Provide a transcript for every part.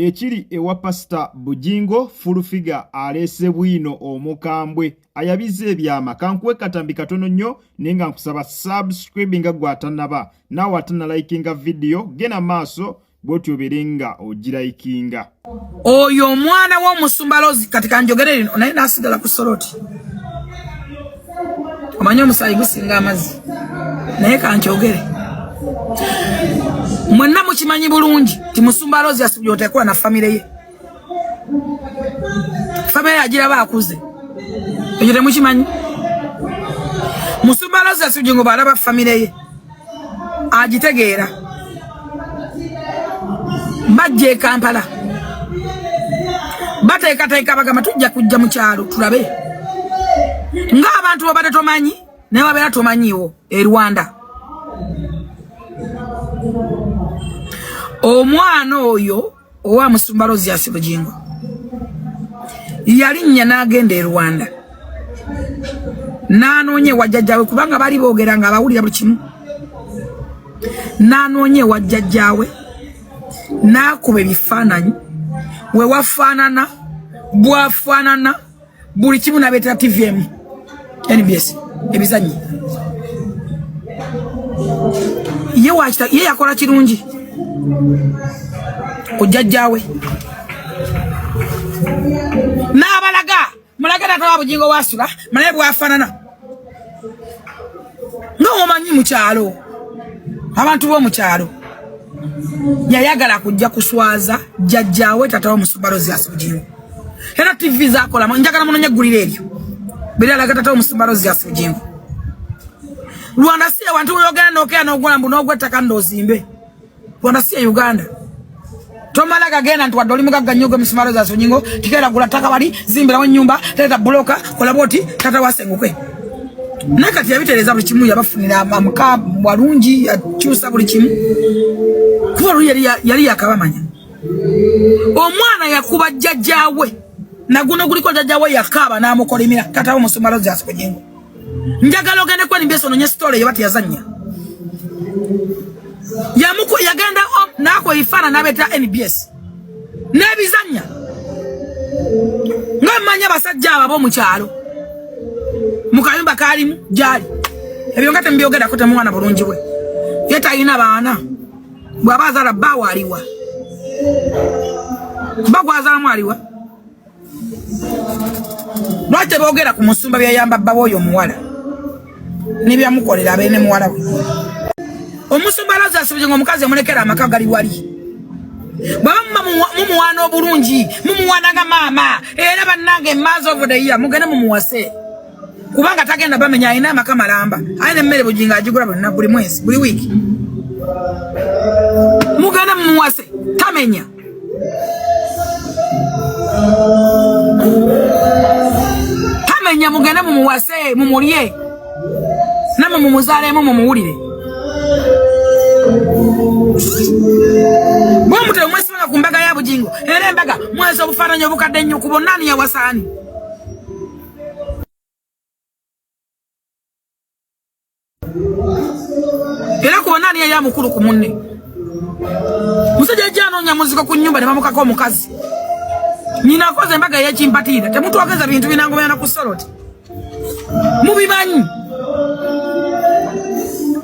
Ekiri ewa Pasita Bugingo Full Figure aleese bwino omukambwe ayabizza ebyama. Kankuwe katambi katono nnyo naye nga nkusaba subscribe nga gwe atanaba naawe atanalikinga vidiyo genda maaso bwotyo obeere nga ogirayikinga. Oyo omwana w'omusumba Lozi kati kanjogere lino naye nasigala ku soloti omanyi omusaayi gusinga amazzi naye kankyogere mwenna mukimanyi bulungi ti musumba Lozi asubye otekola na famire ye famire yagiraba akuze ekyo temukimanyi musumba Lozi asubye ngo balaba famire ye agitegeera bajja e Kampala bateekateeka bagamba tujja kujja mu kyalo tulabe ng'abantu babadde tomanyi naye babeera tomanyiiwo e Rwanda omwana oyo owa musumba Rozias Bugingo yalinnya n'agenda e Rwanda n'anoonya ewa jjajjaawe kubanga baali boogera nga abawulira buli kimu n'anoonya ewa jjajjaawe n'akuba ebifaananyi we wafaanana bwafaanana buli kimu nabeetera tv emu nbs ebizannyi ye wakita ye yakola kirungi ku jjajjaawe n'abalaga mulage taata wa Bugingo wasula malaye bwafanana nga omanyi mu kyalo abantu b'omu kyalo yayagala kujja kuswaza jjajjaawe taata w'omusumba Rozias Bugingo era tv zakola njagala munonye eggulire eryo biralaga taata w'omusumba Rozias Bugingo Rwanda si ewantu weyogera nokera nogula mbu nogwa ettaka ndozimbe Rwanda si Uganda tomala gagenda nti wadde oli mugagga nnyo gwe musumba Rozias Bugingo tikeera gula ttaka wali zimbirawo ennyumba teeta buloka kola bwoti taata wasenguke naye kati yabitereeza buli kimu yabafunira amuka walungi yakyusa buli kimu kuba oluli yali yakabamanya omwana yakuba jjajjaawe naguno guliko jjajjaawe yakaaba n'amukolimira taata wo musumba Rozias Bugingo njagala ogende kwani mbese ononye story eyo bati yazanya yamuko yagenda nako ifana nabeta NBS nebizanya nga manya basajja abo mu kyalo mu kayumba kalimu jali ebyo nga tembyogera ko temwana bulungi bwe ye talina baana bw'aba azaala bbaawe aliwa bba gw'azaalamu aliwa lwaki teboogera ku musumba byayamba bba w'oyo omuwala nebyamukolera abeere ne muwala we omusumba Lazarus Bugingo omukazi amulekera amaka gali wali bwaba mumuwaana obulungi mumuwaana nga maama era bannange months of the year mugende mumuwase kubanga tagenda bamenya alina amaka malamba alina emmere Bugingo agigula buli buli mwezi buli wiiki mugende mumuwase tamenya tamenya mugende mumuwase mumulye namwe mumuzaalemu mumuwulire bwomutyo mwesibanga ku mbaga ya Bugingo era embaga mwezi obufaananyi obukadde ennyo ku bonna ani yawasaani era ku bonna ani yali amukulu ku munne musajja ajja anoonya muziko ku nnyumba ne bamukaka omukazi nyina akoze embaga eyekimpatiira temutwogeza bintu binangobera ku soloti mubimanyi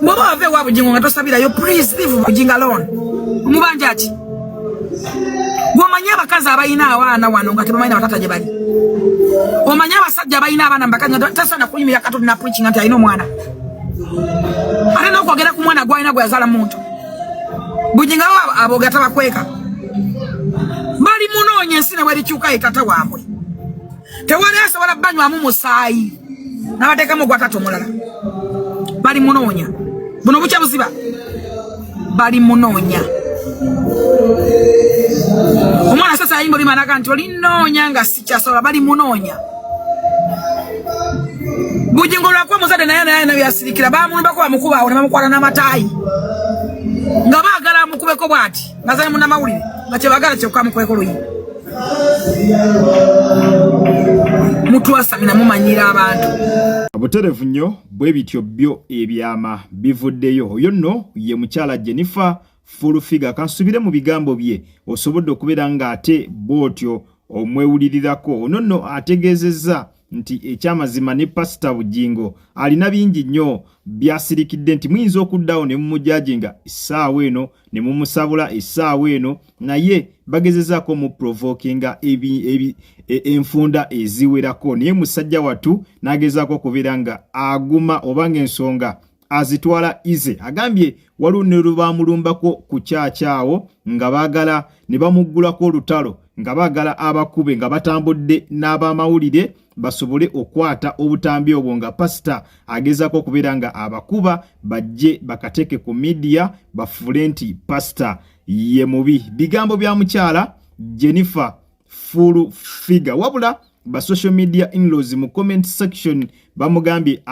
bwoba wava ewa Bugingo nga tosabirayo please leave Bugingo alone omubanja ki gwomanyi abakazi abalina abaana wano nga tebamanyi nabatata gye bali omanyi abasajja abalina abaana mubakazi nga tasaana kuyimirira katoni na preaching nti alina omwana ate n'okwogera ku mwana gwalina gwe yazaala muntu Bugingo aboga tabakweka bali munoonya ensi ne bwerikyuka ye tata waabwe tewali asobola banywamu musaayi n'abateekamu ogwa tata omulala bali munoonya buno bukya buziba bali munoonya omwana sasa ayimba olima naga nti olinoonya nga sikyasobola bali munoonya Bugingo lwakuba muzadde naye naye nabyasirikira bamulumbako bamukuba awo ne bamukwata n'amataayi nga baagala amukubeko bw'ati nga zali munnamawulire nga kyebagala kyokka amukubeko luyi mutwasamina mumanyira abantu Full Figure. Kansubire mu bigambo bye osobodde okubeera ng'ate bw'otyo omwewulirirako. Ono nno ategeezezza nti ekyamazima ne Pasita Bugingo alina bingi nnyo byasirikidde, nti muyinza okuddawo ne mumujajinga essaawa eno ne mumusabula essaawa eno, naye bagezezaako mu provokinga enfunda eziwerako, naye musajja wattu n'agezaako okubeera nga aguma oba ng'ensonga azitwala ize. Agambye waliwo ne lwe baamulumbako ku kyakyawo nga baagala ne bamuggulako olutalo nga baagala abakube nga batambudde n'abamawulire basobole okwata obutambi obwo nga pasita agezaako okubeera nga abakuba bajje bakateeke ku midiya bafuule nti pasita ye mubi. Bigambo bya mukyala Jennifer Full Figure. Wabula ba social media inlaws mu comment section bamugambye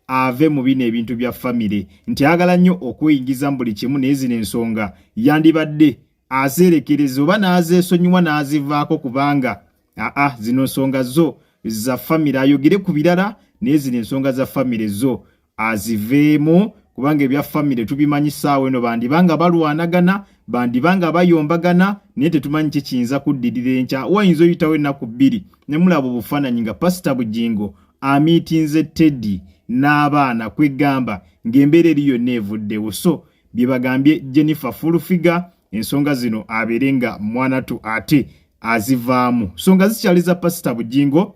ave mu bino ebintu bya famire, nti ayagala nnyo okweyingiza mu buli kimu, naye zino ensonga yandibadde azeerekereza oba n'azeesonyiwa n'azivaako, kubanga aa zino nsonga zo za famire, ayogere ku birala, naye zino ensonga za famire zo aziveemu, kubanga ebya famire tubimanyi ssaawa eno bandiba nga balwanagana, bandiba nga bayombagana, naye tetumanyi kikiyinza kuddirira enkya. Wayinza oyitawo ennaku 2 ne mulaba obufaananyi nga Pasita Bugingo amiitinze Teddy n'abaana, kwegamba ng'embeera eri yonna evuddewo. So bye bagambye Jennifer Full Figure, ensonga zino abeere nga mwanatu ate azivaamu. Nsonga zikyali za Pasita Bugingo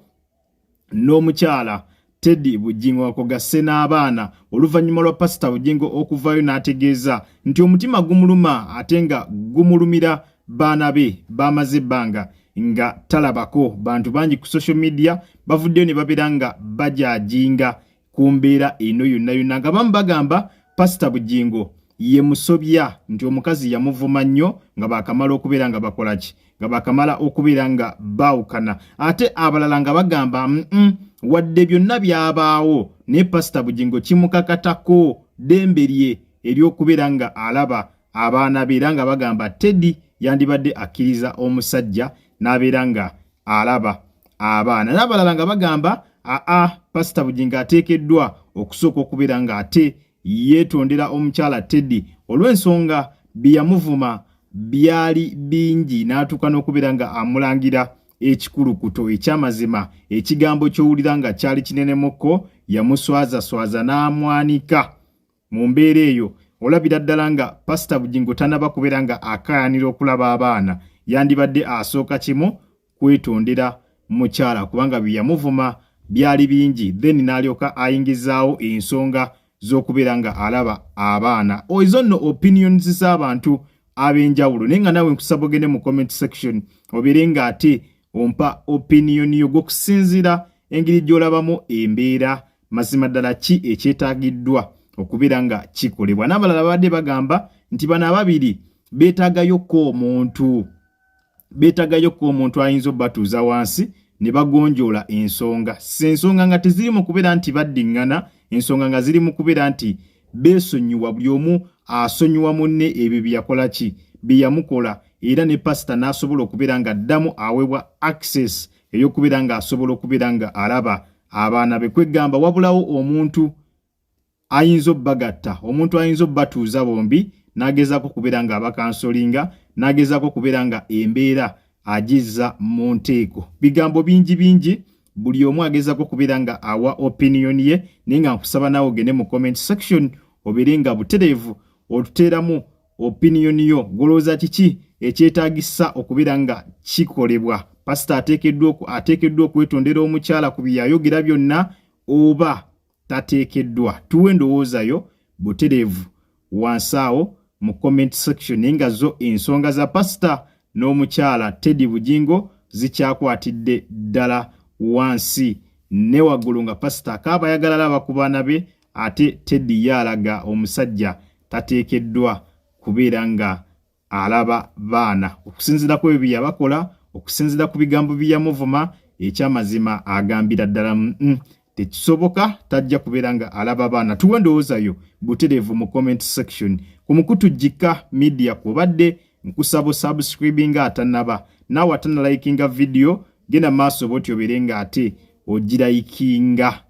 n'omukyala Teddy Bugingo akogasse n'abaana, oluvannyuma lwa Pasita Bugingo okuvaayo n'ategeeza nti omutima gumuluma ate nga gumulumira baana be bamaze ebbanga nga talabako. Bantu bangi ku social media bavuddeyo ne babeera nga bajajinga ku mbeera eno yonna yonna, nga bamu bagamba Pasita Bugingo ye musobya, nti omukazi yamuvuma nnyo nga bakamala okubeera nga bakola ki, nga bakamala okubeera nga baawukana, ate abalala nga bagamba wadde byonna byabaawo, naye Pasita Bugingo kimukakatako ddembe lye ery'okubeera nga alaba abaana be, era nga bagamba Teddy yandibadde akkiriza omusajja n'abeera nga alaba abaana, n'abalala nga bagamba aa Pasita Bugingo ateekeddwa okusooka okubeera nga ate yeetondera omukyala Teddy olw'ensonga bye yamuvuma byali bingi, n'atuuka n'okubeera nga amulangira ekikulukuto ekyamazima, ekigambo ky'owulira nga kyali kinenemukko, yamuswazaswaza n'amwanika. Mu mbeera eyo olabira ddala nga Pasita Bugingo tanaba kubeera nga akaayanira okulaba abaana, yandibadde asooka kimu kwetondera mukyala kubanga bye yamuvuma byali bingi, then n'alyoka ayingizaawo ensonga z'okubeera nga alaba abaana. Ezo nno opinions z'abantu ab'enjawulo, naye nga naawe nkusaba ogende mu comment section obeere nga ate ompa opinion yo gw'okusinziira engeri gy'olabamu embeera, mazima ddala ki ekyetaagiddwa okubeera nga kikolebwa. N'abalala babadde bagamba nti bano ababiri beetaagayokko omuntu ayinza obbatuuza wansi ne bagonjoola ensonga, si ensonga nga teziri mu kubeera nti baddiŋŋana, ensonga nga ziri mu kubeera nti beesonyiwa, buli omu asonyiwa munne ebyo bye yakola ki bye yamukola, era ne pasita n'asobola okubeera nga addamu aweebwa access ey'okubeera ng'asobola okubeera nga alaba abaana be. Kwegamba wabulawo omuntu ayinza obbagatta, omuntu ayinza obbatuuza bombi n'agezaako okubeera nga abakansolinga, n'agezaako okubeera nga embeera agizza mu nteeko. Bigambo bingi bingi, buli omu agezaako okubeera nga awa opinion ye, naye nga nkusaba naawe ogende mu comment section obeere nga butereevu otuteeramu opinion yo, golowooza kiki ekyetaagisa okubeera nga kikolebwa. Pasita ateekeddwa okwetondera omukyala ku bye yayogera byonna oba tateekeddwa? Tuwe endowooza yo butereevu wansi awo mu comment section. Naye nga zo ensonga za pasita n'omukyala Teddy Bugingo zikyakwatidde ddala wansi ne waggulu, nga pasita akaaba ayagala alaba ku baana be, ate Teddy ye alaga omusajja tateekeddwa kubeera nga alaba baana okusinziira ku ebyo bye yabakola, okusinziira ku bigambo bye yamuvuma. Ekyamazima agambira ddala tekisoboka, tajja kubeera nga alaba baana. Tuwe endowooza yo butereevu mu comment section ku mukutu Gika Media kwobadde. Nkusaba osubscribinga atanaba, naawe atanalikinga video, genda maaso bwoti obeere nga ate ogirayikinga.